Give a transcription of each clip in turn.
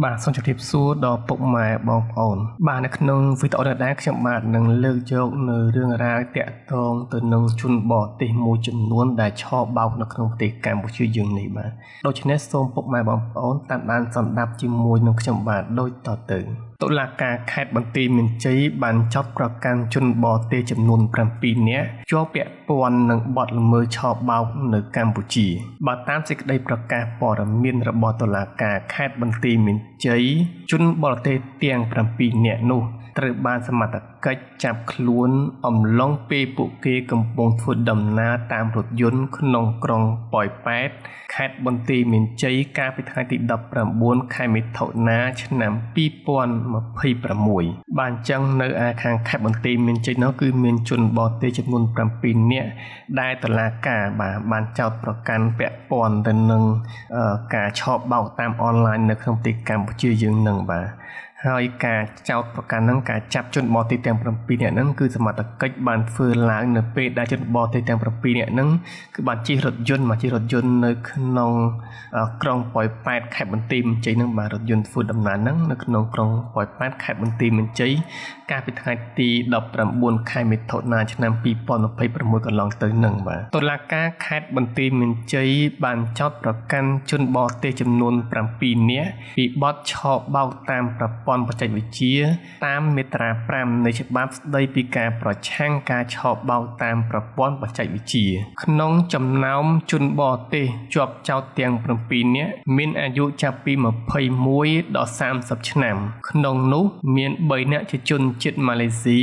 បាទសូមជម្រាបសួរដល់ពុកម៉ែបងប្អូនបាទនៅក្នុងវីដេអូនេះដែរខ្ញុំបាទនឹងលើកយកនៅរឿងរ៉ាវតាក់ទងទៅនឹងជនបរទេសមួយចំនួនដែលឆបោកនៅក្នុងប្រទេសកម្ពុជាយើងនេះបាទដូច្នេះសូមពុកម៉ែបងប្អូនតាមដានសម្ដាប់ជាមួយនឹងខ្ញុំបាទដូចតទៅតុលាការខេត្តបន្ទាយមានជ័យបានចោទប្រកាន់ជនបរទេសចំនួន7នាក់ជាប់ពាក់ព័ន្ធនឹងបទល្មើសឆបោកនៅកម្ពុជាបើតាមសេចក្តីប្រកាសព័ត៌មានរបស់តុលាការខេត្តបន្ទាយមានជ័យជនបរទេសទាំង7នាក់នោះត្រូវបានសមត្ថកិច្ចចាប់ខ្លួនអំឡុងពេលពួកគេកំពុងធ្វើដំណើរតាមរថយន្តក្នុងក្រុងប៉ោយប៉ែតខេត្តបន្ទាយមានជ័យកាលពីថ្ងៃទី19ខែមិថុនាឆ្នាំ2026បាទអញ្ចឹងនៅឯខាងខេត្តបន្ទាយមានជ័យនោះគឺមានជនបរទេសចំនួន7នាក់ដែលតុលាការបាទបានចោទប្រកាន់ពាក់ព័ន្ធទៅនឹងការឆបោកតាមអនឡាញនៅក្នុងប្រទេសកម្ពុជាយើងនឹងបាទហើយការចោទប្រកាន់ហ្នឹងការចាប់ជនបរទេសទាំង7នាក់ហ្នឹងគឺសមត្ថកិច្ចបានធ្វើឡើងនៅពេលដែលជនបរទេសទាំង7នាក់ហ្នឹងគឺបានជិះរថយន្តមកជិះរថយន្តនៅក្នុងក្រុងប៉ោយប៉ែតខេត្តបន្ទាយមានជ័យហ្នឹងបាទរថយន្តធ្វើដំណើរហ្នឹងនៅក្នុងក្រុងប៉ោយប៉ែតខេត្តបន្ទាយមានជ័យកាលពីថ្ងៃទី19ខែមិថុនាឆ្នាំ2026កន្លងទៅហ្នឹងបាទតុលាការខេត្តបន្ទាយមានជ័យបានចោទប្រកាន់ជនបរទេសចំនួន7នាក់ពីបទឆបោកតាមប្រព័ន្ធបច្ចេកវិទ្យាតាមមាត្រា5នៃច្បាប់ស្តីពីការប្រឆាំងការឆបោកតាមប្រព័ន្ធបច្ចេកវិទ្យាក្នុងចំណោមជនបរទេសជាប់ចោទទាំង7នាក់មានអាយុចាប់ពី21ដល់30ឆ្នាំក្នុងនោះមាន3នាក់ជាជនជាតិម៉ាឡេស៊ី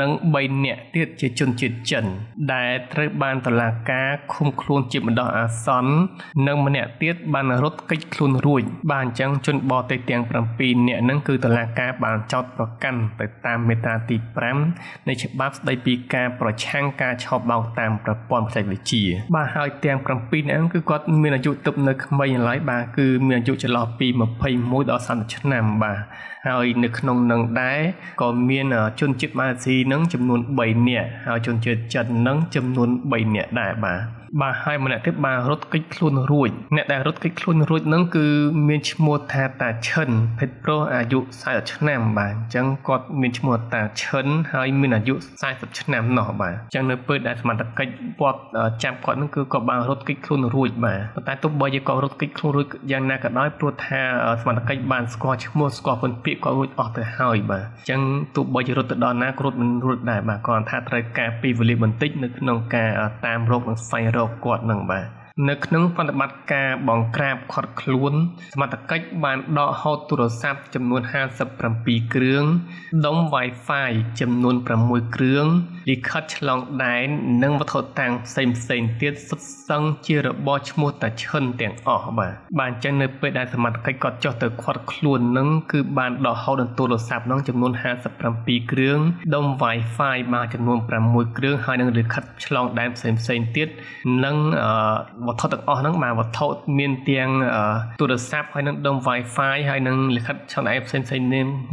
និង3នាក់ទៀតជាជនជាតិចិនដែលត្រូវបានតុលាការឃុំខ្លួនជាបណ្ដោះអាសន្ននិងម្នាក់ទៀតបានរត់គេចខ្លួនរួចបាទអញ្ចឹងជនបរទេសទាំង7នាក់ហ្នឹងគឺតុលាការបានចោទប្រកាន់ទៅតាមមាត្រាទី5នៃច្បាប់ស្តីពីការប្រឆាំងការឆបោកតាមប្រព័ន្ធបច្ចេកវិទ្យាបាទហើយទាំង7នាក់គឺគាត់មានអាយុទើបនៅក្មេងឡើយបាទគឺមានអាយុចន្លោះពី21ដល់30ឆ្នាំបាទហើយនៅក្នុងនឹងដែរក៏មានជនជាតិម៉ាឡេស៊ីនឹងចំនួន3នាក់ហើយជនជាតិចិននឹងចំនួន3នាក់ដែរបាទបាទហើយម្នាក់ទៀតបានរត់គេចខ្លួនរួចអ្នកដែលរត់គេចខ្លួនរួចនឹងគឺមានឈ្មោះថាតាឈិនភេទប្រុសអាយុ40ឆ្នាំបាទអញ្ចឹងគាត់មានឈ្មោះតាឈិនហើយមានអាយុ40ឆ្នាំណោះបាទអញ្ចឹងនៅពេលដែលសមត្ថកិច្ចគាត់ចាប់គាត់នឹងគឺគាត់បានរត់គេចខ្លួនរួចបាទប៉ុន្តែទោះបីជាគាត់រត់គេចខ្លួនរួចយ៉ាងណាក៏ដោយព្រោះថាសមត្ថកិច្ចបានស្គាល់ឈ្មោះស្គាល់ពន្ធពាក្យគាត់រួចអស់ទៅហើយបាទអញ្ចឹងទោះបីជារត់ទៅដល់ណាក៏រត់មិនរួចដែរបាទគាត់ថាត្រូវការពេលវេលាបន្តិចនៅក្នុងការតាមរកនិងស្វែងរកគាត់នឹងបាទនៅក្នុងប្រតិបត្តិការបង្ក្រាបឃាត់ខ្លួនសមត្ថកិច្ចបានដកហូតទូរស័ព្ទចំនួន57គ្រឿងដុំ Wi-Fi ចំនួន6គ្រឿងលិខិតឆ្លងដែននិងវត្ថុតាងផ្សេងផ្សេងទៀតសុទ្ធសឹងជារបស់ឈ្មោះតាឈិនទាំងអស់បាទបាទអញ្ចឹងនៅពេលដែលសមត្ថកិច្ចគាត់ចុះទៅឃាត់ខ្លួននឹងគឺបានដកហូតដល់ទូរស័ព្ទនឹងចំនួន57គ្រឿងដុំ Wi-Fi បាទចំនួន6គ្រឿងហើយនិងលិខិតឆ្លងដែនផ្សេងផ្សេងទៀតនិងវត្ថុទាំងអស់ហ្នឹងបាទវត្ថុមានទាំងទូរស័ព្ទហើយនិងដុំ Wi-Fi ហើយនិងលិខិតឆ្លងដែនផ្សេងផ្សេង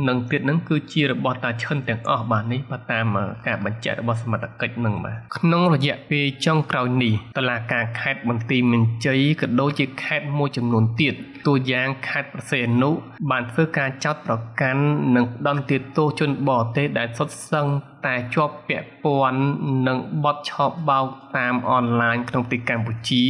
នឹងទៀតហ្នឹងគឺជារបស់តាឈិនទាំងអស់បាទនេះបាទតាមការបញ្ជាក់របស់សមត្ថកិច្ចហ្នឹងបាទក្នុងរយៈពេលចុងក្រោយនេះតុលាការខេត្តបន្ទាយមានជ័យក៏ដូចជាខេត្តមួយចំនួនទៀតតួយ៉ាងខេត្តព្រះសីហនុបានធ្វើការចោទប្រកាន់និងផ្ដន្ទាទោសជនបរទេសដែលសុទ្ធសឹងតែជាប់ពាក់ព័ន្ធនឹងបទឆបោកតាមអនឡាញក្នុងប្រទេសកម្ពុជា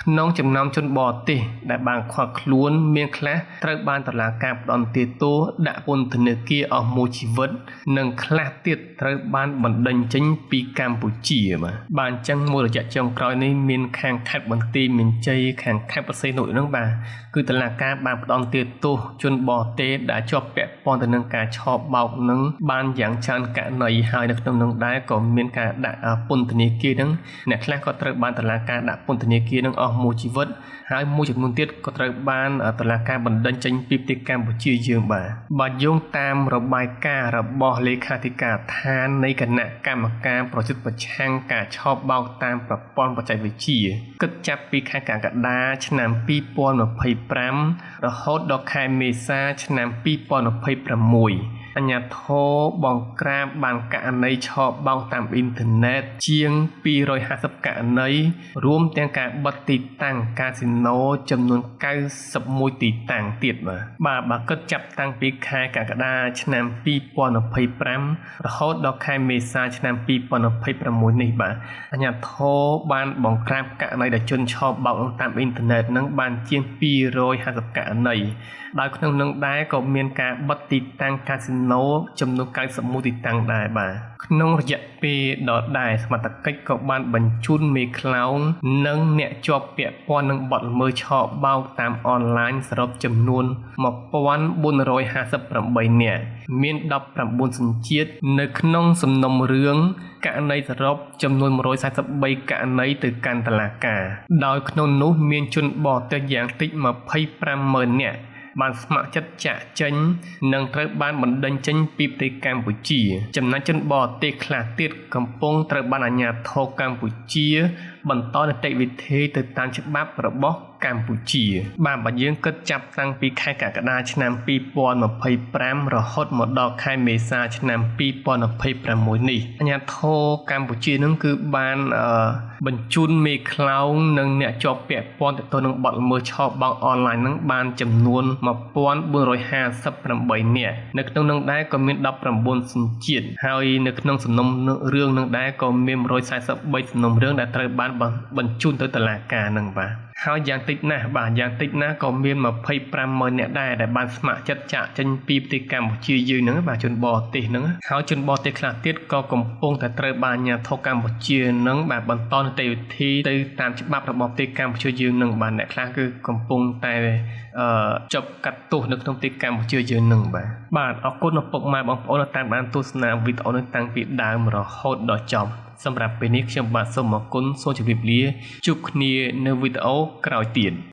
ក្នុងចំណោមជនបរទេសដែលបានឃាត់ខ្លួនមានខ្លះត្រូវបានតុលាការផ្ដន្ទាទោសដាក់ពន្ធនាគារអស់មួយជីវិតនិងខ្លះទៀតត្រូវបានបណ្ដេញចេញពីកម្ពុជាបាទបាទអញ្ចឹងមួយរយៈចុងក្រោយនេះមានខាងខេត្តបន្ទាយមានជ័យខាងខេត្តព្រះសីហនុហ្នឹងបាទគឺតុលាការបានផ្ដន្ទាទោសជនបរទេសដែលជាប់ពាក់ព័ន្ធទៅនឹងការឆបោកនឹងបានយ៉ាងច្រើនករណីហើយនៅក្នុងនោះដែរក៏មានការដាក់ពន្ធនាគារហ្នឹងអ្នកខ្លះក៏ត្រូវបានតុលាការដាក់ពន្ធនាគារហ្នឹងអស់មួយជីវិតហើយមួយចំនួនទៀតក៏ត្រូវបានតុលាការបណ្ដេញចេញពីប្រទេសកម្ពុជាយើងបាទបាទយោងតាមរបាយការណ៍របស់លេខាធិការដ្ឋាននៃគណៈកម្មការប្រយុទ្ធប្រឆាំងការឆបោកតាមប្រព័ន្ធបច្ចេកវិទ្យាគិតចាប់ពីខែកក្កដាឆ្នាំ2025រហូតដល់ខែមេសាឆ្នាំ2026 អាជ្ញាធរបង្ក្រាបបានករណីឆបោកតាមអ៊ីនធឺណិតជាង250ករណីរួមទាំងការបិទទីតាំងកាស៊ីណូចំនួន91ទីតាំងទៀតបាទបើគិតចាប់តាំងពីខែកក្កដាឆ្នាំ2025រហូតដល់ខែមេសាឆ្នាំ2026នេះបាទអាជ្ញាធរបានបង្ក្រាបករណីដែលជនឆបោកតាមអ៊ីនធឺណិតនឹងបានជាង250ករណីដោយក្នុងនឹងដែរក៏មានការបិទទីតាំងកាស៊ីណូចំនួន91ទីតាំងដែរបាទក្នុងរយៈពេលដដែលសមត្ថកិច្ចក៏បានបញ្ជូនមេខ្លោងនិងអ្នកជាប់ពាក់ព័ន្ធនឹងបទល្មើសឆបោកតាមអនឡាញសរុបចំនួន1458នាក់មាន19សញ្ជាតិនៅក្នុងសំណុំរឿងករណីសរុបចំនួន143ករណីទៅកាន់តុលាការដោយក្នុងនោះមានជនបរទេសយ៉ាងតិច250,000នាក់បានស្ម័គ្រចិត្តចាក់ចេញនិងត្រូវបានបណ្តេញចេញពីប្រទេសកម្ពុជាចំណែកជនបរទេសខ្លះទៀតកំពុងត្រូវបានអាជ្ញាធរកម្ពុជាបន្តនីតិវិធីទៅតាមច្បាប់របស់កម្ពុជាបាទបើយើងគិតចាប់តាំងពីខែកក្កដាឆ្នាំ2025រហូតមកដល់ខែមេសាឆ្នាំ2026នេះអាជ្ញាធរកម្ពុជានឹងគឺបានបញ្ជូនមេខ្លោងនិងអ្នកជាប់ពាក់ព័ន្ធទៅនឹងបទល្មើសឆបោកអនឡាញនឹងបានចំនួន1458នាក់នៅក្នុងនឹងដែរក៏មាន19សញ្ជាតិហើយនៅក្នុងសំណុំរឿងនឹងដែរក៏មាន143សំណុំរឿងដែលត្រូវបានបញ្ជូនទៅតុលាការនឹងបាទហើយយ៉ាងតិចណាស់បាទយ៉ាងតិចណាស់ក៏មាន250,000នាក់ដែរដែលបានស្ម័គ្រចិត្តចាកចេញពីប្រទេសកម្ពុជាយើងហ្នឹងបាទជនបរទេសហ្នឹងហើយជនបរទេសខ្លះទៀតក៏កំពុងតែត្រូវបានអាជ្ញាធរកម្ពុជាហ្នឹងបាទបន្តនីតិវិធីទៅតាមច្បាប់របស់ប្រទេសកម្ពុជាយើងហ្នឹងបាទអ្នកខ្លះគឺកំពុងតែជាប់កាត់ទោសនៅក្នុងប្រទេសកម្ពុជាយើងហ្នឹងបាទអរគុណដល់ពុកម៉ែបងប្អូនដែលតាមដានទស្សនាវីដេអូនេះតាំងពីដើមរហូតដល់ចប់សម្រាប់ពេលនេះខ្ញុំបាទសូមអរគុណសូមជម្រាបលាជួបគ្នានៅវីដេអូក្រោយទៀត។